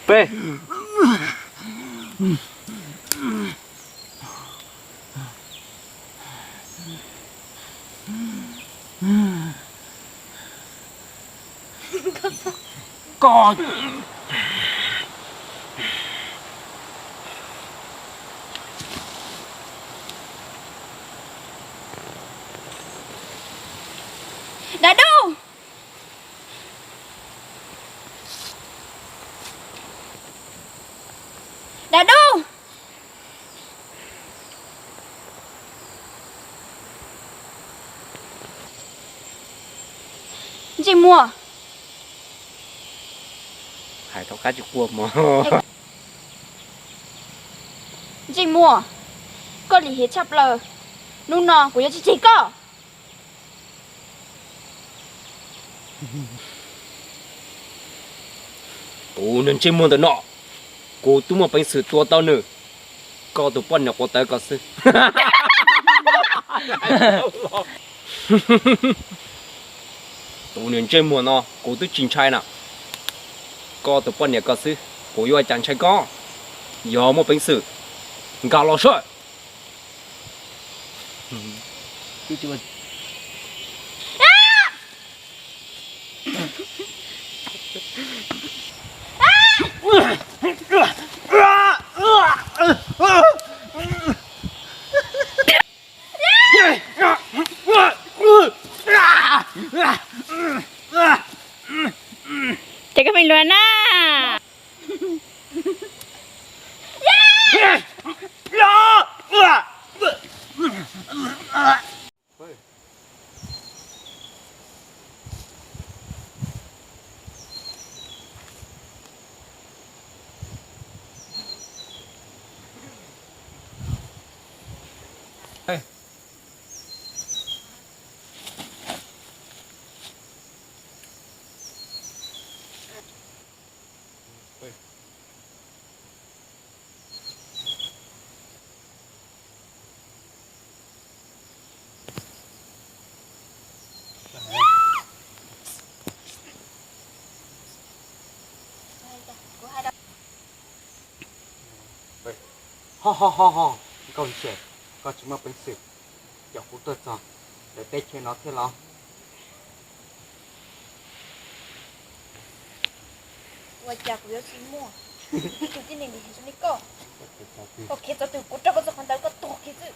Peb. Koj. Dav Dub! Dav Dub! Ntsej Muag. Hais tau qab tsis quaj mog. Ntsej Muag, koj lim hiam tshaj plaws. Hnub no kuv yuav tsis tseg koj. Tus niag ntsej muag ntawm no, kuv twb muaj peev xwm tua tau nws. Koj tus poj niam quav tawv ko xwb. Tus niag ntsej muag no kuv twb tsis ntshai na. Koj tus poj niam ko xwb, kuv yuav ua cas ntshai koj? Yog muaj peev xwm, nkag los saib. Ces koj pheej luag na. Ho ho ho ho, Nkauj Ntsia, koj tsis muaj peev xwm caum kuv tuaj txog ntawm teb chaws no thiab los? Ua cas kuv yuav tsis muaj ib tug tib neeg li hais zoo li koj? Koj khiav txog twg kuv rau koj txog qhov ntawd, koj tuag kiag xwb.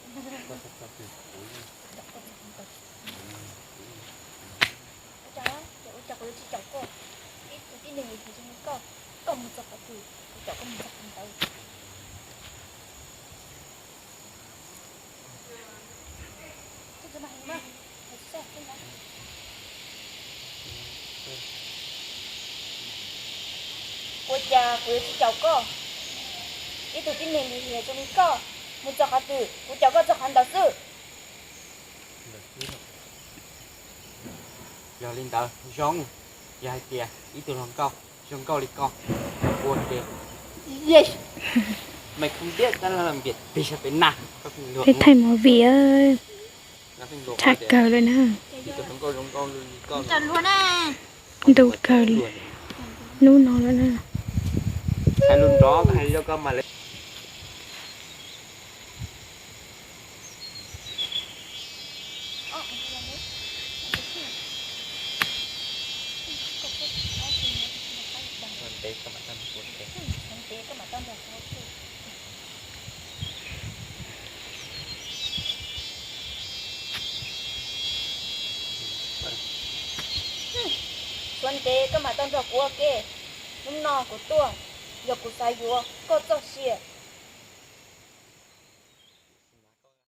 Ua cas, ces ua cas kuv yuav tsis caum koj? Ib tug tib neeg li hais zoo li koj, koj mus txog qhov twg kuv caum koj mus txog qhov ntawd. Ua cas kuv yuav tsis caum koj? Ib tug tib neeg li hais zoo li koj, mus txog qhov twg kuv caum koj txog qhov ntawd xwb. Li ntawd zoo, yog hais tias ib tug hluas nkauj zoo nkauj li koj, ua ke, yes, mày không biết đó là làm việc vì sao phải nè, koj pheej luag, pheej thaij movie, tshaj kawg lawm na. Ib tug hluas nkauj zoo nkauj li koj, ntu kawg li, hnub no lawm na. Hais lus nrov, hais li koj mas lawv. Xuas ntev koj mam tau nrog kuv ua ke. Hnub no kuv tuaj, yog kuv xav yuav koj txoj sia.